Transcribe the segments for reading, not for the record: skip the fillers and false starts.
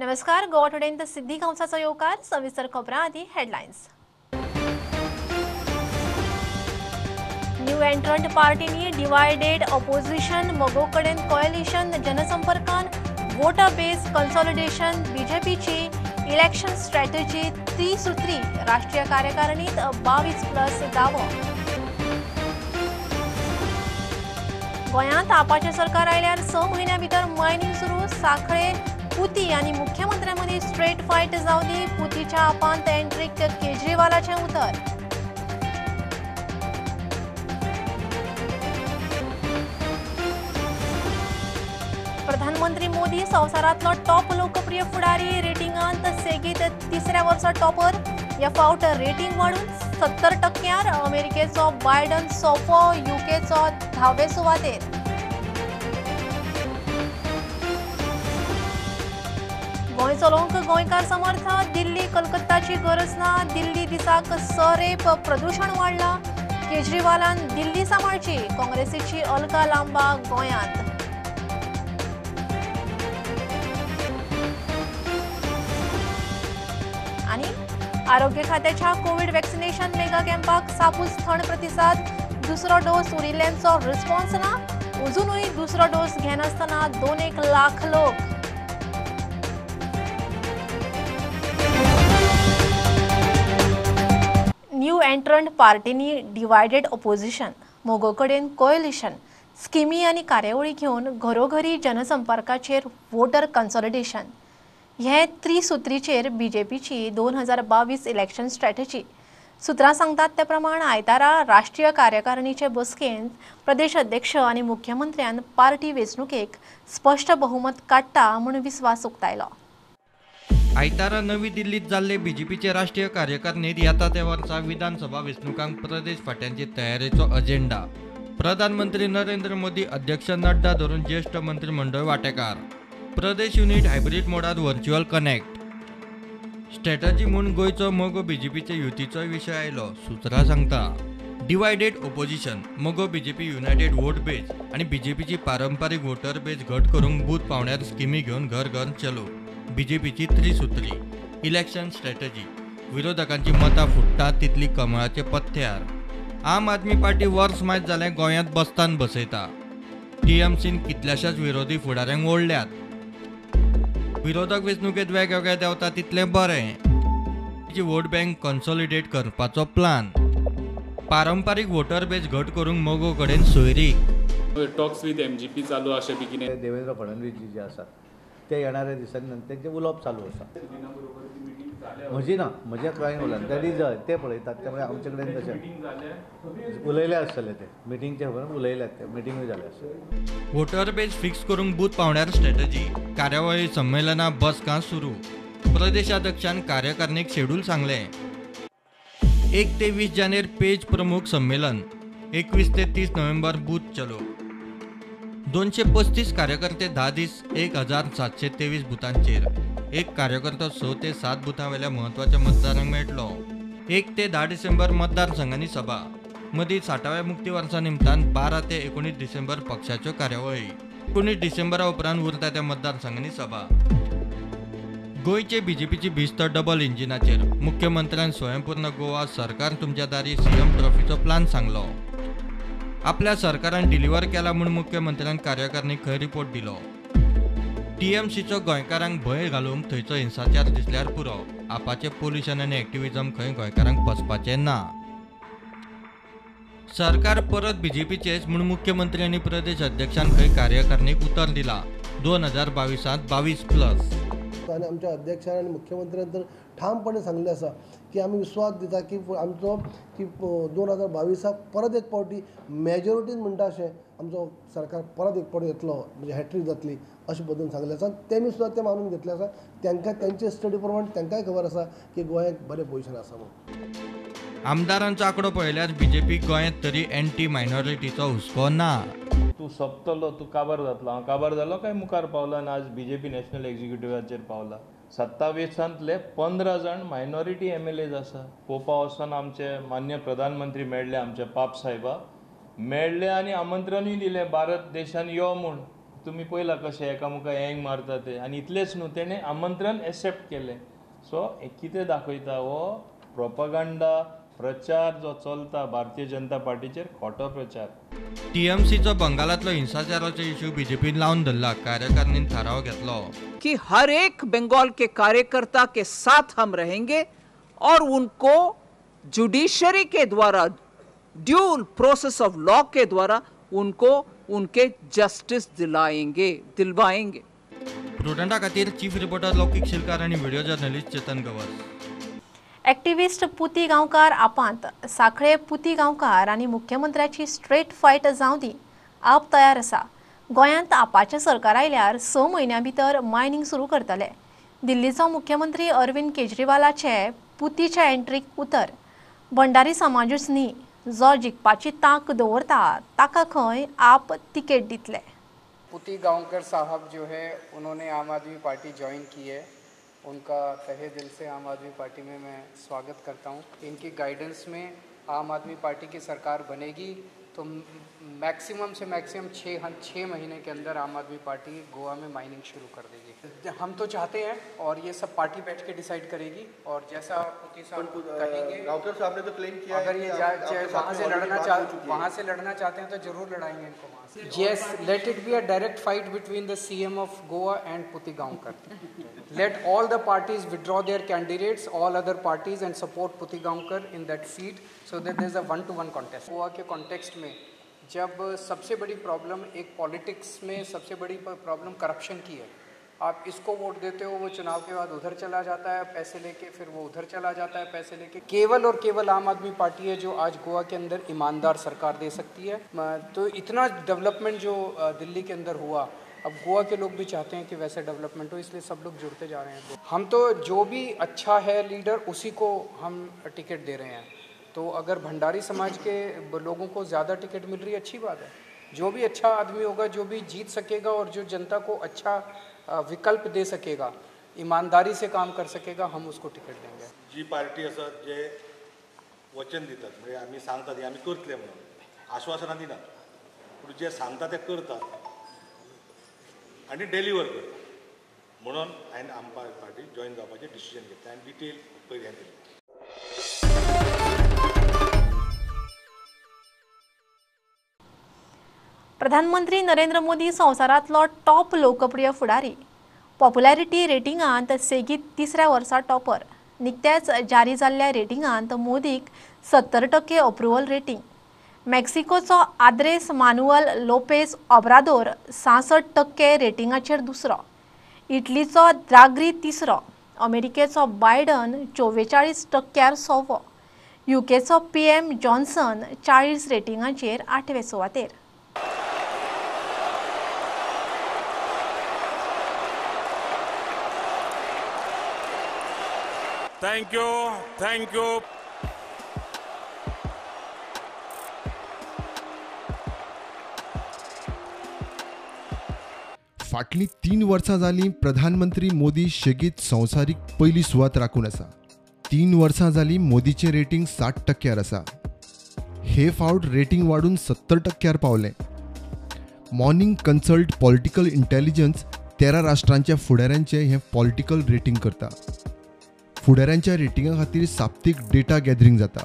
नमस्कार, गोवा टुडेंत सिद्धी गांवसाचो येवकार. सविस्तर खबरां आदी हेडलायन्स. न्यू एंट्रंट पार्टीनी डिवायडेड ऑपोजिशन, मगो कडेन कोएलिशन, जनसंपर्कान वोटर बेस कन्सॉलिडेशन, बीजेपीची इलेक्शन स्ट्रॅटजी त्रिसूत्री, राष्ट्रीय कार्यकारिणीत 22+ दावो. गोंयांत आपाचें सरकार आयल्यार 6 म्हयन्यां भितर मायनिंग सुरू. सांखळे पुती आनी मुख्यमंत्र्यां मदीं स्ट्रेट फायट जावनी. पुतीच्या आपांत एंट्रीक केजरीवालाचें उतर. प्रधानमंत्री मोदी संवसारांतलो टॉप लोकप्रिय फुडारी, रेटिंगांत सेगीत तिसऱ्या वर्सा टॉपर. ह्या फावट रेटिंग वाडून 70%. अमेरिकेचो बायडन सोंपो, युकेचो 10वे सुवातेर. गोंय चलोवंक गोंयकार समर्थ, दिल्ली कलकत्ताची गरज ना. दिल्ली दिसाक 100 रेप, प्रदूशण वाडलां. केजरीवालान दिल्ली सांबाळची, काँग्रेसीची अलका लांबा गोंयांत. आनी आरोग्य खात्याच्या कोवीड वॅक्सिनेशन मेगा कॅम्पाक सापूस थंड प्रतिसाद. दुसरो डोस उरिल्ल्यांचो रिस्पॉन्स ना. अजुनूय दुसरो डोस घेनासतना 2-1 लाख लोक. न्यू एंट्रंट पार्टीनी डिवायडेड ऑपोजिशन, मगो कडेन कोएलिशन, स्किमी आनी कार्यावळी घेवन घरोघरी जनसंपर्काचेर वोटर कन्सॉलिडेशन, हे त्रिसूत्रीचेर बीजेपीची 2022 इलेक्शन स्ट्रॅटजी. सुत्रां सांगतात ते प्रमाण आयतारा राष्ट्रीय कार्यकारिणीचे बसकेंत प्रदेश अध्यक्ष आनी मुख्यमंत्र्यान पार्टी वेंचणुकेक स्पश्ट बहुमत काडटा म्हूण विस्वास उक्तायलो. आयतारा नवी दिल्लीत जाल्ले बीजेपीचे राष्ट्रीय कार्यकारिणीत येता त्या वर्सा विधानसभा वेंचणुकांक प्रदेश फांट्यांची तयारेचो अजेंडा. प्रधानमंत्री नरेंद्र मोदी, अध्यक्ष नड्डा धरून ज्येष्ठ मंत्रिमंडळ वांटेकार. प्रदेश युनिट हायब्रीड मोडात व्हर्च्युअल कनेक्ट. स्ट्रॅटजी म्हूण गोंयचो मगो बीजेपीचे युतीचोय विशय आयलो. सुत्रां सांगता divided opposition, Mago BJP united vote base आनी बीजेपीची पारंपारीक वोटर बेज घट करूंक बूथ पावण्यार स्किमी घेवन घर घर चलो. बीजेपीची त्रिसूत्री इलेक्शन स्ट्रॅटजी. विरोधकांची मतां फुट्टात तितली कमळाचे पथ्यार. आम आदमी पार्टी वर्स मायत जालें गोंयांत बसतान बसयता. टीएमसीन कितल्याशाच विरोधी फुडाऱ्यांक ओडल्यात. विरोधक वेंचणुकेंत वेगवेगळे देंवता तितलें बरें. वोट बँक कन्सॉलिडेट करपाचो प्लान. पारंपारीक वोटर बेज घट करूंक मगो कडेन सोयरीक. टॉक्स विथ एमजीपी चालू अशें बी कितें देवेंद्र फडणवीस जी जे आसात ते येणाऱ्या दिसांनी तेंचें उलोवप चालू आसा. म्हजी ना, म्हज्या कांय उलयना, that is ते पळयतात. त्यामुळे आमचे कडेन तशें उलयले आसतले, ते मिटिंगचे उलयल्यात, ते मिटिंगूय जाले आसतले. वोटर बेज फिक्स करूंक बूथ पावण्यार स्ट्रॅटजी. कार्यावळी, संमेलनां, बसकां सुरू. प्रदेशाध्यक्षान कार्यकारिणीक शेड्यूल सांगलें. 1 ते 20 जानेर पेज प्रमुख संमेलन, 21 ते 30 नोव्हेंबर बूथ चलो. 235 कार्यकर्ते 10 दीस 1723 बुथांचेर. एक कार्यकर्तो 6 ते 7 बुथां वेल्या म्हत्वाच्या मतदारांक मेळटलो. 1 ते 10 डिसेंबर मतदारसंघांनी सभा. मदीं 60व्या मुक्ती वर्सा निमतान 12 ते 19 डिसेंबर पक्षाच्यो कार्यावळी. 19 डिसेंबरा उपरांत उरता त्या मतदारसंघांनी सभा. गोंयचे बीजेपीची भिस्त डबल इंजिनाचेर. मुख्यमंत्र्यान स्वयंपूर्ण गोवा, सरकार तुमच्या दारी, सीएम ट्रॉफीचो प्लान सांगलो. आपल्या सरकारान डिलिव्हर केला म्हूण मुख्यमंत्र्यान कार्यकारिणीक खंय रिपोर्ट दिलो. टीएमसीचो गोंयकारांक भंय घालूंक थंयचो हिंसाचार दिसल्यार पुरो. आपाचें पोल्युशन आनी एक्टिविजम खंय गोंयकारांक पचपाचें ना. सरकार परत बीजेपीचेच म्हूण मुख्यमंत्री आनी प्रदेश अध्यक्षान खंय कार्यकारिणीक उतर दिला. 2022 22+. आनी आमच्या अध्यक्षान आनी मुख्यमंत्र्यान तर ठामपणे सांगलें आसा की आमी विस्वास दिता की आमचो की 2022 परत एक फावटी मेजॉरिटीन म्हणटा अशें आमचो सरकार परत एक फावटी येतलो, म्हणजे हॅट्रीक जातली अशें पद्दतीन सांगलें आसा. तेमी सुद्दां तें मानून घेतलें आसा. तांकां तेंचे स्टडी प्रमाण तांकांय खबर आसा की गोंयांत बरें पोजिशन आसा म्हणून. आमदारांचो आंकडो पळयल्यार बीजेपी गोंयांत तरी एंटी मायनॉरिटीचो हुस्को ना. तूं सोंपतलो, तूं काबार जातलो. हांव काबार जालो काय मुखार पावला आनी आज बीजेपी नॅशनल एग्जिक्युटिवाचेर पावला. 27 15 जाण मायनॉरिटी एमएलएज आसा. पोपा वचून आमचे मान्य प्रधानमंत्री मेळ्ळे, आमचे पाप साहेबा मेळ्ळे आनी आमंत्रणूय दिलें भारत देशान यो म्हूण. तुमी पळयला कशें एकामुखार एंग मारता ते आनी इतलेंच न्हू तेणें आमंत्रण एक्सेप्ट केलें. सो हें कितें दाखयता हो प्रोपगांडा प्रचार जो चलता भारतीय जनता पार्टीचेर खोटो प्रचार. टीएमसीचो बंगालांतलो हिंसाचाराचो इश्यू बीजेपीन लावन धरला. कार्यकारिणीन थाराव घेतलो कि हर एक बंगाल के कार्यकर्ता के साथ हम रहेंगे और उनको जुडिशरी के द्वारा dual process of law K द्वारा उनको उनके जस्टिस दिलाएंगे दिलवाएंगे. प्रुडंटा खातीर चीफ रिपोर्टर लौकिक शिलकार आनी video journalist Chetan Gawas. Activist Puti Gaonkar आपांत. सांखळे पुती गांवकार आनी मुख्यमंत्र्याची स्ट्रेट फायट जावं दी, आप तयार आसा. गोंयांत आपाचें सरकार आयल्यार 6 म्हयन्यां भितर मायनिंग सुरू करतले. दिल्लीचो मुख्यमंत्री अरविंद केजरीवालाचे पुतीच्या एंट्रीक उतर. भंडारी समाजूच न्ही, जो जिखपाची तांक दवरता ताका खंय आप तिकेट दितले. पुती गांवकर साहब जो है उन्होंने आम आदमी पार्टी ज्वाइन की है. उनका तहे दिल से आम आदमी पार्टी में मैं स्वागत करता हूं. इनकी गाइडेंस में आम आदमी पार्टी की सरकार बनेगी तो मैक्सिमम से मैक्सिमम 6 महीने के अंदर आम आदमी पार्टी गोवा में माइनिंग शुरू कर देगी. हम तो चाहते हैं और ये सब पार्टी बैठ के डिसाइड करेगी और जैसा पुती साहब कहेंगे. गांवकर साहब ने तो क्लेम किया अगर ये वहाँ से लड़ना चाहते हैं तो जरूर लड़ाएंगे इनको वहाँ से. Yes, let it be a direct fight between the CM of Goa and Puti Gaonkar. Let all the parties withdraw their candidates, all other parties, and support Puti Gaonkar in that seat so that there is a 1-to-1 contest. Goa K context में जब सबसे बड़ी problem एक politics में सबसे बड़ी problem corruption की है. आप इसको वोट देते हो, वो चुनाव के बाद उधर चला जाता है पैसे लेके, फिर वो उधर चला जाता है पैसे लेके. केवल और केवल आम आदमी पार्टी है जो आज गोवा के अंदर ईमानदार सरकार दे सकती है. तो इतना डेवलपमेंट जो दिल्ली के अंदर हुआ, अब गोवा के लोग भी चाहते हैं कि वैसे डेवलपमेंट हो, इसलिए सब लोग जुड़ते जा रहे हैं. हम तो जो भी अच्छा है लीडर उसी को हम टिकट दे रहे हैं. तो अगर भंडारी समाज के लोगों को ज़्यादा टिकट मिल रही है, अच्छी बात है. जो भी अच्छा आदमी होगा, जो भी जीत सकेगा और जो जनता को अच्छा विकल्प दे सकेगा, ईमानदारी से काम कर सकेगा, हम उसको टिकट देंगे. जी पार्टी आसा जे वचन दितात, म्हणजे आमी सांगतात हे आमी करतले म्हणून, आश्वासनां दिनात, पूण जे सांगता ते करतात आनी डेलिवर करतात. म्हणून हांवें आम पार्टी जॉयन जावपाचें डिसिजन घेतलें आनी डिटेल पयलीं हांवें दिलें. प्रधानमंत्री नरेंद्र मोदी संवसारांतलो टॉप लोकप्रिय फुडारी. पॉप्युलॅरिटी रेटिंगांत सेगीत तिसऱ्या वर्सा टॉपर. निकत्याच जारी जाल्ल्या रेटिंगांत मोदीक 70% अप्रुवल रेटिंग. मेक्सिकोचो आद्रेस मानुअल लोपेज ऑब्रादोर 66% रेटिंगाचेर दुसरो, इटलीचो द्राग्री तिसरो, अमेरिकेचो बायडन 44% सवो, युकेचो PM Johnson 40 रेटिंगाचेर 8वे सुवातेर. Thank you, thank you. फाटलीं 3 वर्सां जालीं प्रधानमंत्री मोदी शेगीत संवसारीक पयली सुवात राखून आसा. 3 वर्सां जालीं मोदीचें रेटींग 60% आसा. हे फावट रेटींग वाडून 70% पावलें. मॉर्निंग कन्सल्ट पॉलिटिकल इंटेलिजन्स 13 राष्ट्रांच्या फुडाऱ्यांचें हें पॉलिटिकल रेटींग करता. फुडाऱ्यांच्या रेटिंगा खातीर साप्तीक डेटा गॅदरींग जाता.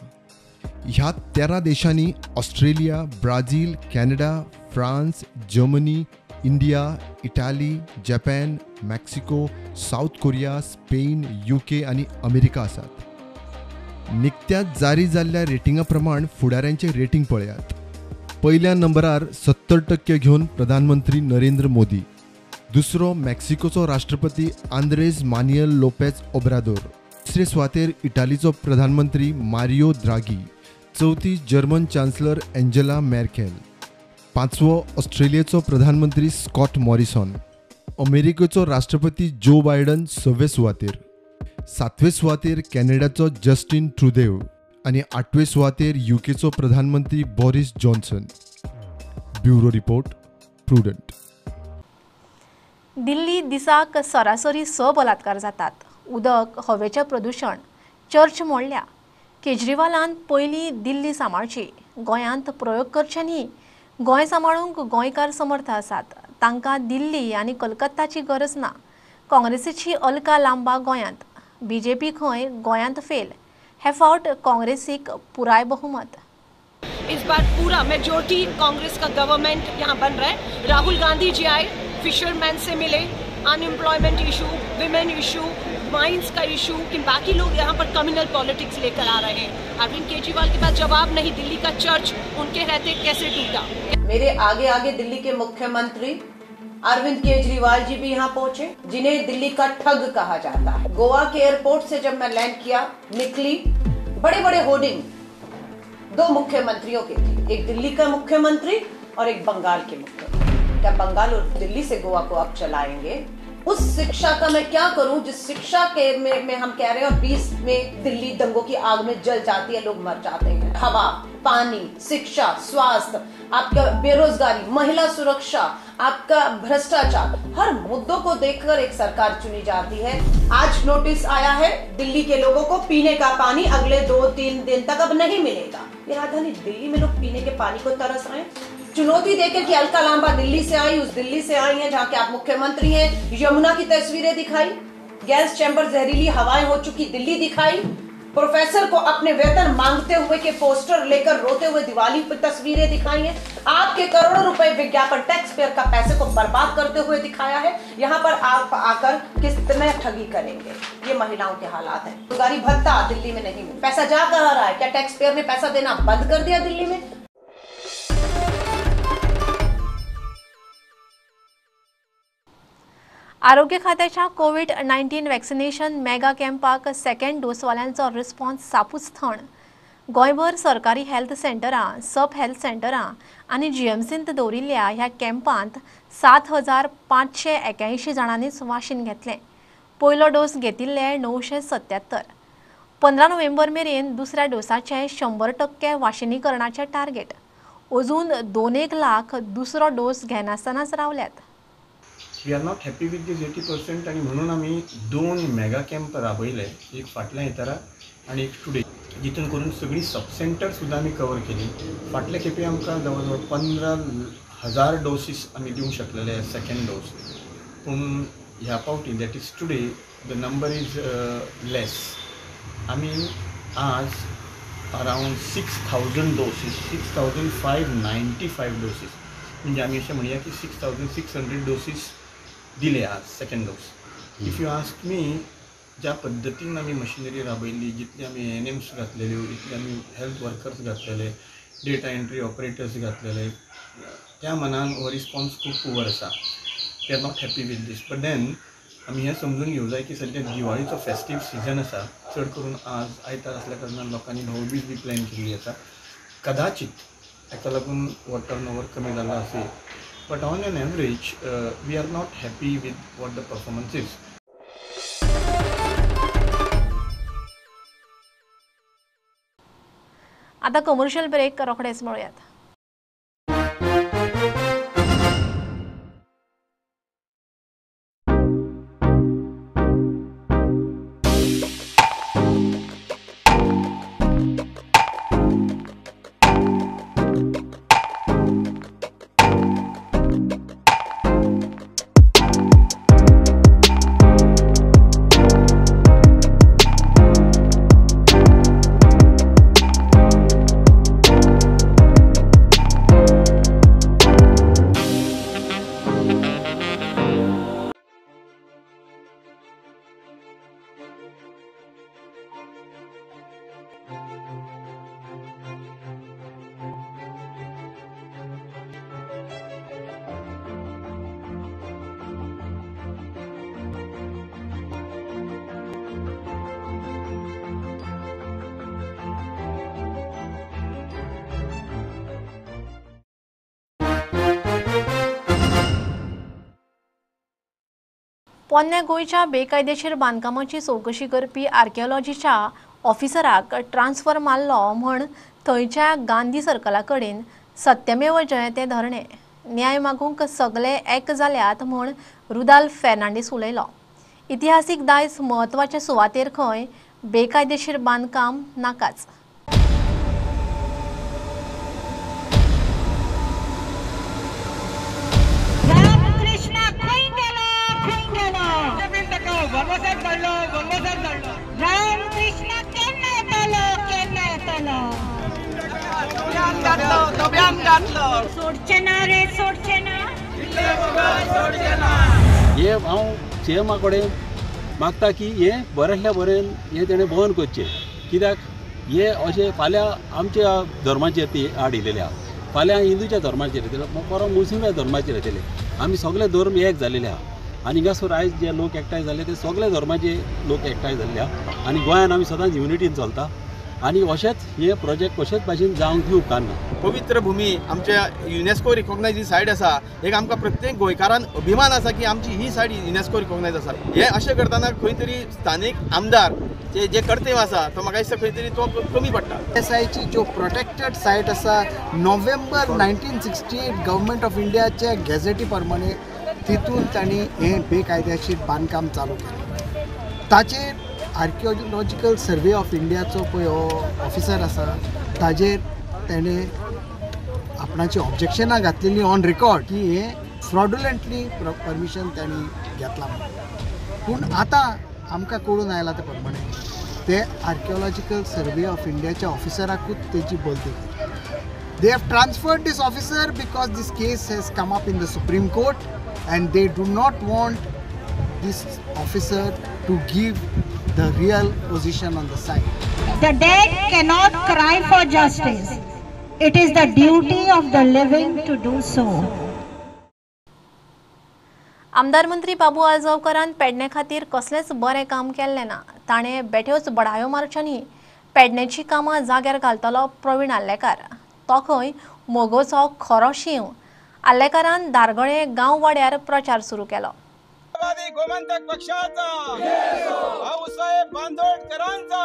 ह्या 13 देशांनी Australia, Brazil, Canada, France, Germany, India, Italy, Japan, Mexico, South Korea, Spain, UK आनी अमेरिका आसात. निकत्याच जारी जाल्ल्या रेटिंगा प्रमाण फुडाऱ्यांचें रेटींग पळयात. पयल्या नंबरार 70% घेवन प्रधानमंत्री नरेंद्र मोदी, दुसरो मेक्सिकोचो राष्ट्रपती आंद्रेज मान्युएल लोपेज ओब्रादोर, तिसरे सुवातेर इटालीचो प्रधानमंत्री मारियो द्रागी, चवथी जर्मन चान्सलर एंजेला मॅर्केल, पांचवो ऑस्ट्रेलियेचो प्रधानमंत्री स्कॉट मॉरिसन, अमेरिकेचो राष्ट्रपती जो बायडन 6वे सुवातेर, 7वे सुवातेर कॅनडाचो जस्टीन ट्रुदेव आनी 8वे सुवातेर युकेचो प्रधानमंत्री Boris Johnson. Bureau report, Prudent. Delhi दिसाक सरासरी 6 बलात्कार जातात. उदक, हवेचें प्रदुशण, चर्च मोडल्या. केजरीवालान पयलीं दिल्ली सांबाळची, गोंयांत प्रयोग करचे न्ही. गोंय सांबाळूंक गोंयकार समर्थ आसात, तांकां दिल्ली आनी कलकत्ताची गरज ना. काँग्रेसीची अलका लांबा गोंयांत, बीजेपी खंय गोंयांत फेल. हे फावट काँग्रेसीक पुराय बहुमत. इस बार पूरा मेजोरिटी कांग्रेस का गवर्नमेंट यहाँ बन रहा है. राहुल गांधी जी आए, फिशरमैन से मिले, unemployment issue, women issue, mines का इशू, कि बाकी लोग यहाँ पर कम्युनल पॉलिटिक्स लेकर आ रहे हैं. अरविंद केजरीवाल के पास जवाब नहीं, दिल्ली का चर्च उनके रहते कैसे टूटा. मेरे आगे आगे दिल्ली के मुख्यमंत्री अरविंद केजरीवाल जी भी यहाँ पहुँचे, जिन्हें दिल्ली का ठग कहा जाता है. गोवा के एयरपोर्ट से जब मैं लैंड किया, निकली, बड़े बड़े होर्डिंग दो मुख्यमंत्रियों के थे, एक दिल्ली का मुख्यमंत्री और एक बंगाल के मुख्यमंत्री. क्या बंगाल और दिल्ली से गोवा को आप चलाएंगे? उस शिक्षा का मैं क्या करूं जिस शिक्षा के में हम कह रहे हैं और 20 में दिल्ली दंगों की आग में जल जाती है, लोग मर जाते हैं. हवा, पानी, शिक्षा, स्वास्थ्य, आपका बेरोजगारी, महिला सुरक्षा, आपका भ्रष्टाचार, हर मुद्दों को देखकर एक सरकार चुनी जाती है. आज नोटिस आया है दिल्ली के लोगों को पीने का पानी अगले 2-3 दिन तक अब नहीं मिलेगा. ये राजधानी दिल्ली में लोग पीने के पानी को तरस रहे हैं. चुनौती देकर कि अलका लांबा दिल्ली से आई, उस दिल्ली से आई हैं जहां के आप मुख्यमंत्री हैं. यमुना की तस्वीरें दिखाई, गैस चैम्बर, जहरीली हवाएं हो चुकी दिल्ली दिखाई, प्रोफेसर को अपने वेतन मांगते हुए के पोस्टर लेकर रोते हुए दिवाली पर तस्वीरें दिखाई हैं. आपके करोड़ों रुपए विज्ञापन टैक्स पेयर का पैसे को बर्बाद करते हुए दिखाया है. यहाँ पर आप आकर कितने ठगी करेंगे? ये महिलाओं के हालात हैं. बेरोजगारी भत्ता दिल्ली में नहीं मिल, पैसा जा कहाँ रहा है? क्या टैक्स पेयर ने पैसा देना बंद कर दिया दिल्ली में? आरोग्य खात्याच्या कोवीड-19 वॅक्सिनेशन मेगा कॅम्पाक सेकंड डोसवाल्यांचो रिस्पॉन्स सापूच थंड. गोंयभर सरकारी हेल्थ सेंटरां, सब हेल्थ सेंटरां आनी जीएमसींत दवरिल्ल्या ह्या कॅम्पांत 7581 जाणांनीच वाशीन घेतलें. पयलो डोस घेतिल्ले 977. 15 नोव्हेंबर मेरेन दुसऱ्या डोसाचें 100% वाशिनीकरणाचें टार्गेट. अजून 2-1 लाख दुसरो डोस घेनासतनाच रावल्यात. We are not happy with this 80% आनी म्हणून आमी 2 मेगा कॅम्प राबयले, एक फाटल्या आयतारा आनी एक टुडे, जितून करून सगळीं सब सेंटर सुद्दां आमी कवर केली. फाटले खेपे आमकां जवळ जवळ 15,000 डोसीस आमी दिवंक शकलेले सेकंड डोस, पूण ह्या फावटी that is today the number is less. आमी आज अरावंड 6,000 डोसीस, 6,595 डोसीस, म्हणजे आमी अशें म्हणया की 6,600 डोसीस दिले आज second dose. If you ask me, ज्या पद्दतीन आमी मशिनरी राबयल्ली, जितली आमी एएनएम्स घातलेल्यो, इतले आमी हेल्थ वर्कर्स घातलेले, डेटा एंट्री ऑपरेटर्स घातलेले, त्या मनान हो रिस्पॉन्स खूब पुवर आसा. We are not happy with this. But then आमी हें समजून घेवंक जाय की सद्या दिवाळीचो फेस्टीव सिजन आसा, चड करून आज आयतार आसल्या कारणान लोकांनी भाऊबीज बी प्लॅन केल्ली आसा. कदाचित हाका लागून हो टर्न ओवर कमी जाला आसूं, but on an average we are not happy with what the performance is. आता कमर्शियल ब्रेक, रोखडेच मेळुयात. पोन्न्या गोंयच्या बेकायदेशीर बांदकामाची चवकशी करपी आर्किओलॉजीच्या ऑफिसराक ट्रान्सफर मारलो म्हण थंयच्या गांधी सर्कला कडेन सत्यमेव जयते धरणे. न्याय मागूंक सगळे एक जाल्यात म्हण रुदाल फेर्नांडीस उलयलो. इतिहासीक दायज म्हत्वाचे सुवातेर खंय बेकायदेशीर बांदकाम नाकाच. डब्यान घातलो. सोडचे ना रे, सोडचे ना, हे हांव सीएमा कडेन मागता की हे बऱ्यांतल्या बरें हें तेणें बंद करचें. कित्याक हे अशें फाल्यां आमच्या धर्माचेर ती आड येयलेली आहा, फाल्यां हिंदूच्या धर्माचेर येतले, परत मुस्लिम धर्माचेर येतले. आमी सगळे धर्म एक जालेले आहा आनी हिंगासर आयज जे लोक एकठांय जाले ते सगळे धर्माचे लोक एकठांय जाल्ले आहा आनी गोंयान आमी सदांच युनिटीन चलता आनी अशेंच हे प्रोजेक्ट कशेंच भाशेन जावंक दिवंक ना. पवित्र भूमी आमच्या युनेस्को रिकॉग्नायज ही सायड आसा, एक आमकां प्रत्येक गोंयकारान अभिमान आसा की आमची ही सायड युनेस्को रिकॉग्नायज आसा. हे अशें करतना खंय तरी स्थानीक आमदार जे कर्तव्य आसा तो म्हाका दिसता खंय तरी तो कमी पडटा. एसआयची ज्यो प्रोटेक्टेड सायट आसा नोव्हेंबर 1968 गव्हर्मेंट ऑफ इंडियाच्या गॅझेटी प्रमाणे तितून तांणी हें बेकायदेशीर बांदकाम चालू केलें. ताचेर आर्किओलॉजिकल सर्वे ऑफ इंडियाचो पळय हो ऑफिसर आसा ताजेर तेणें आपणाची ऑब्जेक्शनां घातलेली ऑन रिकॉर्ड की हें फ्रॉड्युलंटली परमिशन तांणी घेतलां म्हणून. पूण आतां आमकां कळून आयलां ते प्रमाणे ते आर्किओलॉजिकल सर्वे ऑफ इंडियाच्या ऑफिसराकूच तेजी बदली केली. They have transferred this officer because this case has come up in the Supreme Court and they do not want this officer to give the real position on the site. The dead cannot cry for justice. It is the duty of the living to do so. आमदार मंत्री बाबू आजगांवकारान पेडणे खातीर कसलेंच बरें काम केल्लें ना. ताणें बेठ्योच बडायो मारच्यो न्ही, पेडण्याची कामां जाग्यार घालतलो प्रवीण आर्लेकार. तो खंय मोगोचो खरो शींव. आर्लेकारान धारगळे गांववाड्यार प्रचार सुरू केलो. गोमंतक पक्षाचा भाऊसाहेब बांदोडकरांचा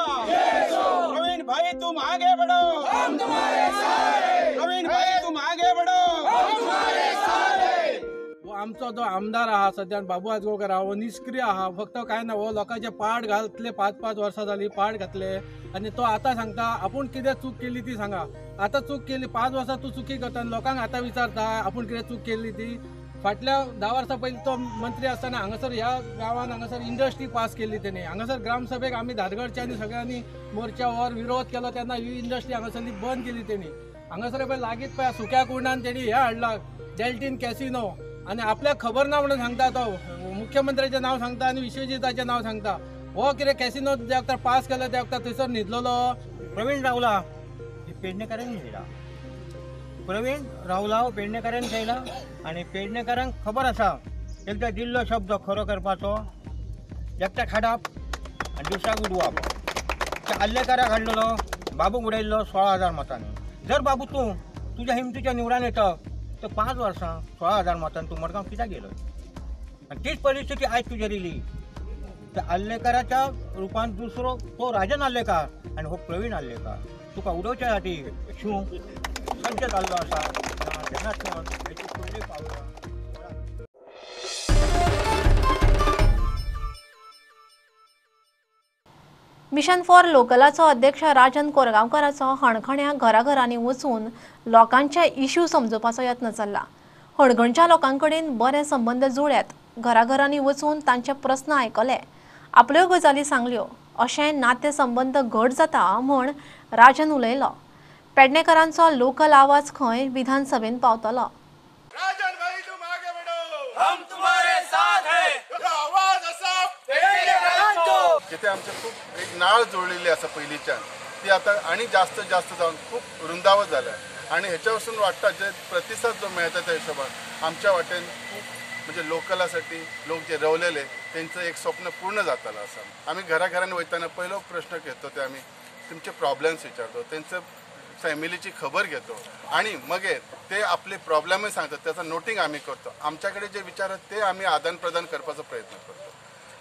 प्रवीण भाई तुम आगे बढ़ो, हम तुम्हारे साथ. प्रवीण भाई तुम आगे बढ़ो, हम तुम्हारे साथ. आमचो जो आमदार आहा सद्या बाबू आजगांवकार आहा, हो निष्क्रिय आहा. फक्त काय ना, हो लोकांचे पाड घातले, 5-5 वर्सां जाली पाड घातले आनी तो आतां सांगता आपूण कितें चूक केली ती सांगा. आतां चूक केली, 5 वर्सां तूं चुकी करता आनी लोकांक आतां विचारता आपूण कितें चूक केल्ली ती. फाटल्या 10 वर्सां पयलीं तो मंत्री आसतना हांगासर ह्या गांवान हांगासर इंडस्ट्री पास केल्ली तेणी. हांगासर ग्रामसभेक आमी धारगळच्यांनी सगळ्यांनी मोर्चावर विरोध केलो तेन्ना ही इंडस्ट्री हांगासरली बंद केली तेणी. हांगासर पळय लागींच पळय सुक्या कुंडान तेणी हें हाडलां डेल्टीन कॅसिनो आनी आपल्याक खबर ना म्हणून सांगता तो. मुख्यमंत्र्याचें नांव सांगता आनी विश्वजिताचें नांव सांगता. हो कितें कॅसिनो ज्या वखतार पास केलो त्या वखतार थंयसर न्हिदलेलो. प्रवीण रावला हे पेडणेकारांनी न्हिदला. प्रवीण रावला हो पेडणेकारांनी थेयला आनी पेडणेकारांक खबर आसा एकदां दिल्लो शब्द खरो करपाचो. एकट्याक हाडप आनी दुसऱ्याक उडोवप. त्या आर्लेकाराक हाडलेलो, बाबूक उडयल्लो 16,000 मतांनी. जर बाबू तूं तुज्या हिमतीच्या निवडान येता तर 5 वर्सां 16,000 मतान तूं मडगांव कित्याक गेलो? आनी तीच परिस्थिती आयज तुजेर येयली. त्या आर्लेकाराच्या रुपान दुसरो तो राजन आर्लेकार आनी हो प्रवीण आर्लेकार तुका उडोवच्या खातीर शूं सज्ज जाल्लो आसा. तेन्नाच हेची फुडली पावलां. मिशन फॉर लोकलाचो अध्यक्ष राजन कोरगांवकाराचो हणखण्या घराघरांनी वचून लोकांचे इश्यू समजुपाचो यत्न चल्ला. हणखणच्या लोकांकडेन बरे संबंद जुळ्यात, घराघरांनी वचून तांचे प्रस्न आयकले, आपल्यो गजाली सांगल्यो, अशें नाते संबंद घट जाता म्हूण राजन उलयलो. पेडणेकारांचो लोकल आवाज खंय विधानसभेन पावतलो. राजन भाई तुम आगे बढ़ो, हम तुम्हारे साथ हैं. आवाज असा जिथे आमचे खूप एक नाळ जोडलेली आसा पयलींच्यान ती आतां आनी जास्त जास्त जावन खूब रुंदावत जाल्या आनी हेच्या वरसून वाडटा जे प्रतिसाद जो मेळटा त्या हिशोबान आमच्या वाटेन खूब म्हणजे लोकलासाठी लोक जे रवलेले तेंचं एक स्वप्न पूर्ण जातालं आसा. आमी घराघरान वयतना पयलो प्रश्न घेतो ते आमी तुमचे प्रॉब्लेम्स विचारतो, तेंचे फॅमिलीची खबर घेतो आणि मगेर ते आपले प्रॉब्लेमय सांगतात, त्याचा नोटींग आमी करतो. आमच्याकडे जे विचार आहात ते आमी आदान प्रदान करपाचो प्रयत्न करतो.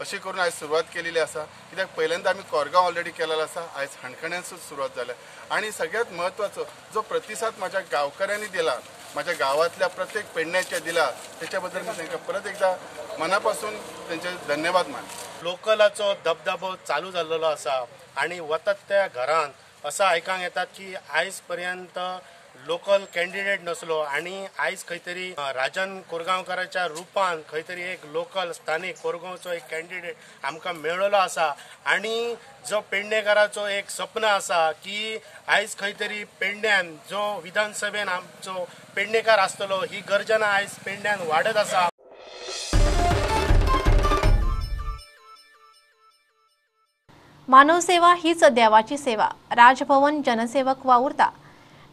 अशी करून आयज सुरवात केलेली आसा. कित्याक पहिल्यांदा आमी कोरगांव ऑलरेडी केलेलो आसा, आयज हणखण्यांसूच सुरवात जाल्या. आनी सगळ्यात म्हत्वाचो जो प्रतिसाद माझ्या गांवकऱ्यांनी दिला, माझ्या गावातल्या प्रत्येक पेडण्याच्या दिला, त्याच्याबद्दल मी तांकां परत एकदा मनापासून त्यांचे धन्यवाद मानतो. लोकलाचो दबदबो चालू जाल्लो आसा आनी वतात त्या घरान असं आयकांक येतात की आयज पर्यंत लोकल कॅन्डिडेट नसलो आनी आयज खंय तरी राजन कोरगांवकाराच्या रुपान खंय तरी एक लोकल स्थानीक कोरगांवचो एक कॅन्डिडेट आमकां मेळ्ळो आसा आनी जो पेडणेकाराचो एक सपन आसा की आयज खंय तरी पेडण्यान जो विधानसभेन आमचो पेडणेकार आसतलो ही गर्जना आयज पेडण्यान वाडत आसा. मानवसेवा हीच देवाची सेवा. राजभवन जनसेवक वावुरता.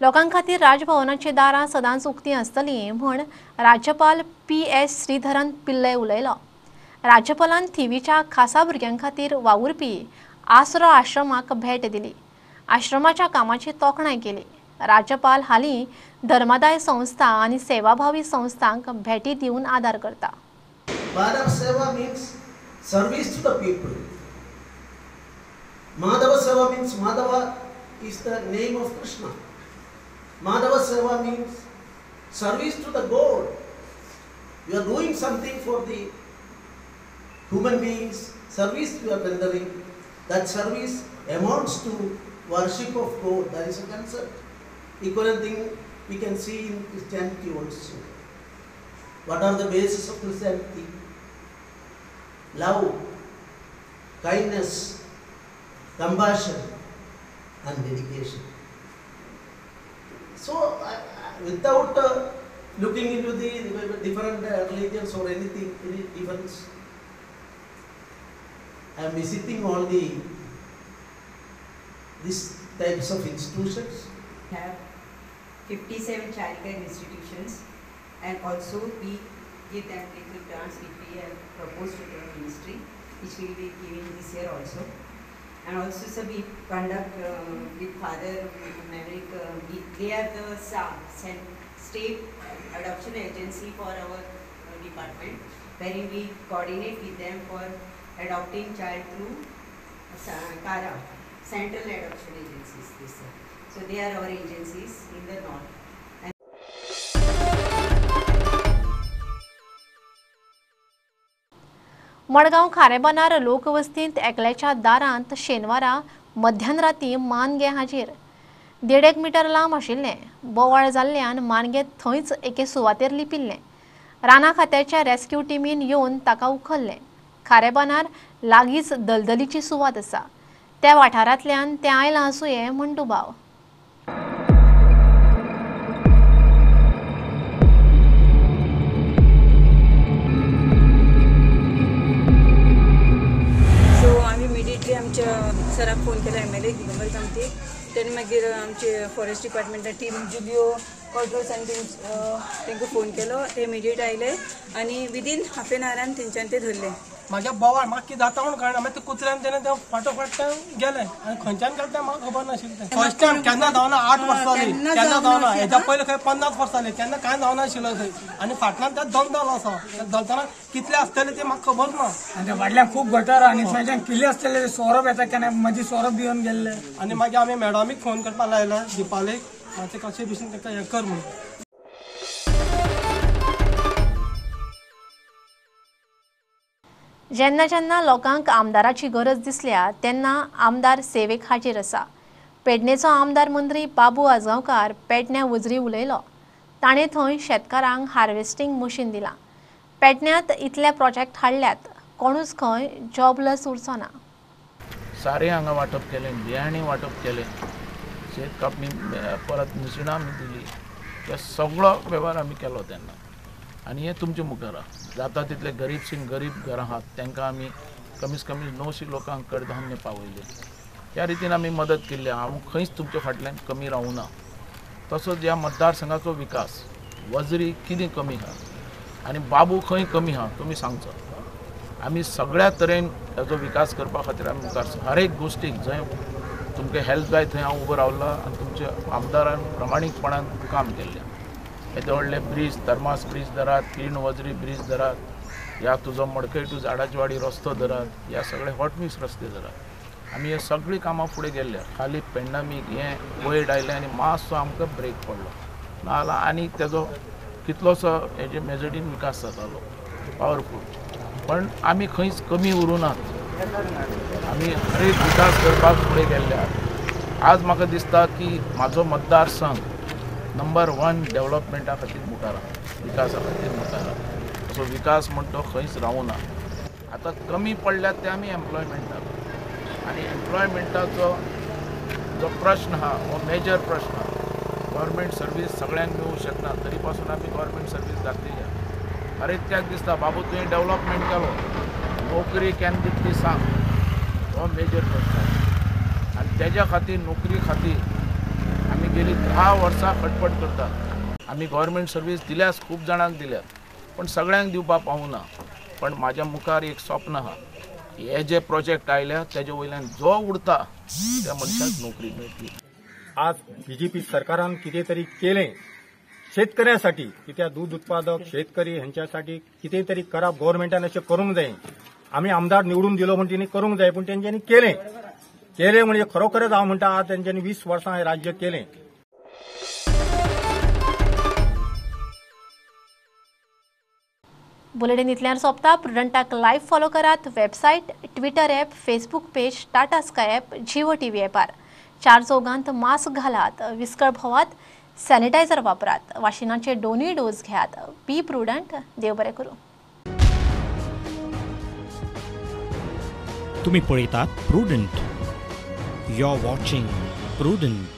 लोकां खातीर राजभवनाची दारां सदांच उक्ती आसतली म्हूण राज्यपाल पी.एस. श्रीधरन पिल्लय उलयलो. राज्यपालान थिवीच्या खासा भुरग्यां खातीर वावुरपी आसरो आश्रमाक भेट दिली. आश्रमाच्या कामाची तोखणाय केली. राज्यपाल हालीं धर्मादाय संस्था आनी सेवाभावी संस्थांक भेटी दिवन आदार करता. मानव सेवा means service to the people. Madhava Seva means Madhava is the name of Krishna. Madhava Seva means service to the God. You are doing something for the human beings, service you are rendering. That service amounts to worship of God. That is a concept. Equivalent thing we can see in Christianity also. What are the basis of Christianity? Love, kindness, compassion and dedication. So, without looking into the different religions or anything, any difference, I am visiting all these types of institutions. We have 57 childcare institutions, and also we give them little grants which we have proposed to the ministry, which we will be giving this year also. And also, sir, we conduct with Father Maverick, they are the state adoption agency for our department, wherein we coordinate with them for adopting child through CARA, Central Adoption Agencies. This, sir. So they are our agencies in the north. Madgaon खारेबानार लोकवस्तींत एकल्याच्या दारांत शेनवारा मध्यानराती मानगें हाजीर. 1.5 metre लांब आशिल्लें. बोवाळ जाल्ल्यान मानगें थंयच एके सुवातेर लिपिल्लें. राना खात्याच्या रेस्क्यू टिमीन येवन ताका उखल्लें. खारेबानार लागींच दलदलीची सुवात आसा. त्या वाठारांतल्यान तें आयलां आसुये म्हूण दुबाव. आमच्या सराक फोन केला एम.एल.ए. दिगंबर कामतीक. तेणें मागीर आमचे फॉरेस्ट डिपार्टमेंटा टीम जुलियो कॉड्रोस आनी तांकां फोन केलो. ते इमिडिएट आयले आनी विदीन हाफ एन आवरान तेंच्यान ते धरले. म्हाज्या बोवाळ म्हाका कितें जाता म्हूण कळना. मागीर ते कुत्र्यान तेणें तें फाटोफाट तें गेलें आनी खंयच्यान गेलें तें म्हाका खबर नाशिल्लें. फर्स्ट टायम केन्ना जावना, 8 वर्सां जालीं केन्ना जावना. हेच्या पयलीं खंय 50 वर्सां जालीं केन्ना कांय जावनाशिल्लें थंय. आनी फाटल्यान तें दलदल आसा. दलदलान कितले आसतले ते म्हाका खबर ना. आनी फाटल्यान खूब गटर आनी थंयच्यान किल्ले आसतले. सोरोप येता केन्ना मदीं सोरोप दिवन गेल्ले. आनी मागीर आमी मॅडमीक फोन करपाक लायला दीपालीक, मातशें कशें भशेन ताका हें कर म्हणून. जेन्ना जेन्ना लोकांक आमदाराची गरज दिसल्या तेन्ना आमदार सेवेक हाजीर आसा. पेडणेचो आमदार मंत्री बाबू आजगांवकार पेडण्या वजरी उलयलो. ताणें थंय शेतकारांक हार्वेस्टिंग मशीन दिलां. पेडण्यांत इतले प्रोजेक्ट हाडल्यात, कोणूच खंय जॉबलेस उरचो ना. सारें हांगा वांटप केलें, बियाणें वांटप केलें, शेत कापणी परत मशिनां आमी दिली. हे सगळो वेव्हार आमी केलो तेन्ना. आनी हें तुमचे मुखार आहा. जाता तितले गरीब सिंग गरीब घरां आहात तांकां आमी कमीत कमी 900 लोकांक कडधान्य पावयलें. ह्या रितीन आमी मदत केल्ली. हांव खंयच तुमच्या फाटल्यान कमी रावना. तसोच ह्या मतदारसंघाचो विकास वजरी कितें कमी आहा आनी बाबू खंय कमी आहा तुमी सांगचो. आमी सगळ्या तरेन ताजो विकास करपा खातीर आमी मुखार हर एक गोश्टीक जंय तुमकां हेल्प जाय थंय हांव उबो रावलां आनी तुमच्या आमदारान प्रामाणीकपणान काम केल्लें. येदे व्हडले ब्रीज, धर्मास ब्रीज धरात, किर्ण वजरी ब्रीज धरात, ह्या तुजो मडकय टू झाडाचवाडी रस्तो धरात, ह्या सगळे हॉटमिक्स रस्ते धरात. आमी हे सगळीं कामां फुडें गेल्ले. खाली पेंडमीक हें कोविड आयलें आनी मातसो आमकां ब्रेक पडलो नाजाल्यार आनी तेजो कितलोसो हेजे मेजोरीटीन विकास जातालो पावरफूल. पण आमी खंयच कमी उरूं नात. आमी हर एक विकास करपाक फुडें गेल्ले आहात. आज म्हाका दिसता की म्हाजो मतदारसंघ नंबर 1 डेव्हलपमेंटा खातीर मुखार आहा, विकासा खातीर मुखार आहा. सो विकास म्हण तो खंयच रावना. आतां कमी पडल्यात ते आमी एम्प्लॉयमेंटाक, आनी एम्प्लॉयमेंटाचो जो प्रश्न आहा हो मेजर प्रश्न आहा. गव्हर्मेंट सर्वीस सगळ्यांक मेळूंक शकना, तरी पासून आमी गव्हर्मेंट सर्वीस घातलेली आहा. हर एकट्याक दिसता बाबू तुवें डेव्हलपमेंट केलो, नोकरी केन्ना दितली सांग, हो मेजर प्रश्न आहा. आनी तेज्या खातीर नोकरी खातीर आमी गेली 10 वर्सां खटपट करतात. आमी गव्हर्मेंट सर्वीस दिल्याच, खूब जाणांक दिल्या, पण सगळ्यांक दिवपाक पावूना. पण म्हाज्या मुखार एक स्वप्न आहा, हे जे प्रोजेक्ट आयल्या तेजे वयल्यान जो उरता त्या मनशाक नोकरी मेळटली. आज बीजेपी सरकारान कितें तरी केलें शेतकऱ्यांसाठी, कित्याक दूद उत्पादक शेतकरी हेंच्यासाठी कितें तरी करप गव्हर्मेंटान अशें करूंक जाय. आमी आमदार निवडून दिलो म्हण तेणी करूंक जाय, पूण तेंच्यांनी केलें केलें म्हणजे खरोखरच हांव म्हणटा आज तेंच्यांनी 20 वर्सां हें राज्य केलें. बुलेटिन इतल्यान सोंपता. प्रुडंटाक लायव्ह फॉलो करात website, Twitter app, Facebook page, Tata Sky app, Jio TV ॲपार. 4 चौगांत मास्क घालात, विस्कळ भोवात, सॅनिटायझर वापरात, वाशिनाचे दोनूय डोस घेयात. Be prudent. देव बरें करूं. तुम्ही पळयतात Prudent. You are watching Prudent.